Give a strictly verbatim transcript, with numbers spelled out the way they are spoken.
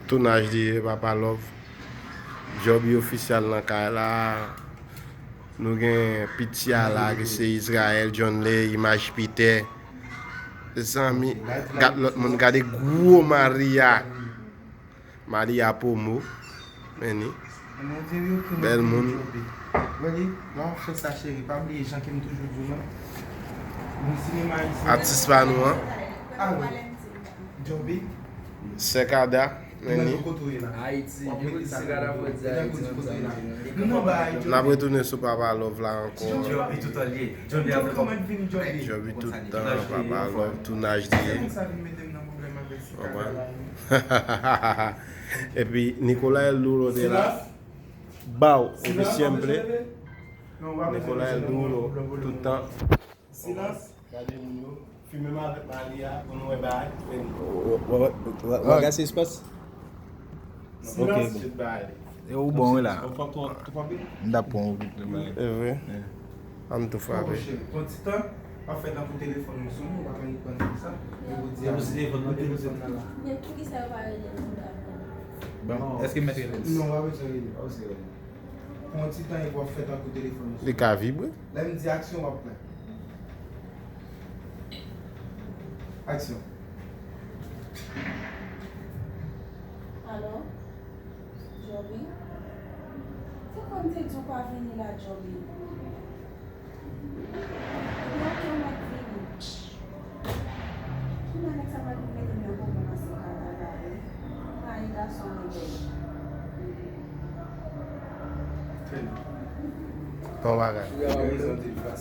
Tounaj li ye, Papa Love. Djòbi ofisyal nan kay la. Nou gen piti a la, ki se Israel, John Lay, Imaj Peter. Zanmi, gad lòt moun, gade gwo Maria. Maria Pomo. Men ni. Bèl moun. Wè li, lè w ap fè sa, cheri, pa bliye jan ke m toujou di w lan. Nan sinema ayisyen. Atis pa nou an. Alo. Djòbi. Sekada. Men ni. Ayiti, yo di Sekada pou di Ayiti, menm sa. N ap retounen sou Papa Love la ankò. Djòbi tout tan, Papa Love, tounaj li ye. Konprann? Epi Nicolas El Duro te la. Bow, epi siempre. Nicolas El Duro, tout tan. Silans. Gade moun yo. Filme m avèk Maria pou nou wè bagay. Wè, wè, wè, wè, wè, gade sa ki pase. Silans. Ok. Tout bagay. E ou bon, wi la. M t ap pran ou. E vre. An tou frape. Pran ti tan, pa fè tankou telefòn nou sonnen, ou pa konn pran sa. Yo di a, depoze telefòn nan, depoze nan la. Men poukisa yo pa rele nou la? Bon, èske m mèt rele l? Non, w pa bezwen rele. Pran ti tan epi w ap fè tankou telefòn ou sonnen. Li ka vibre. Lè m di aksyon, w ap pran. Aksyon. Alo? Djòbi? Se kòm te di w pa vini la, Djòbi. Ebyen, oke, m ap vini. Kounya nèg sa pral vin mete m nan pwoblèm a se kaka la, wi. M rayi gason rebèl. Bon bagay.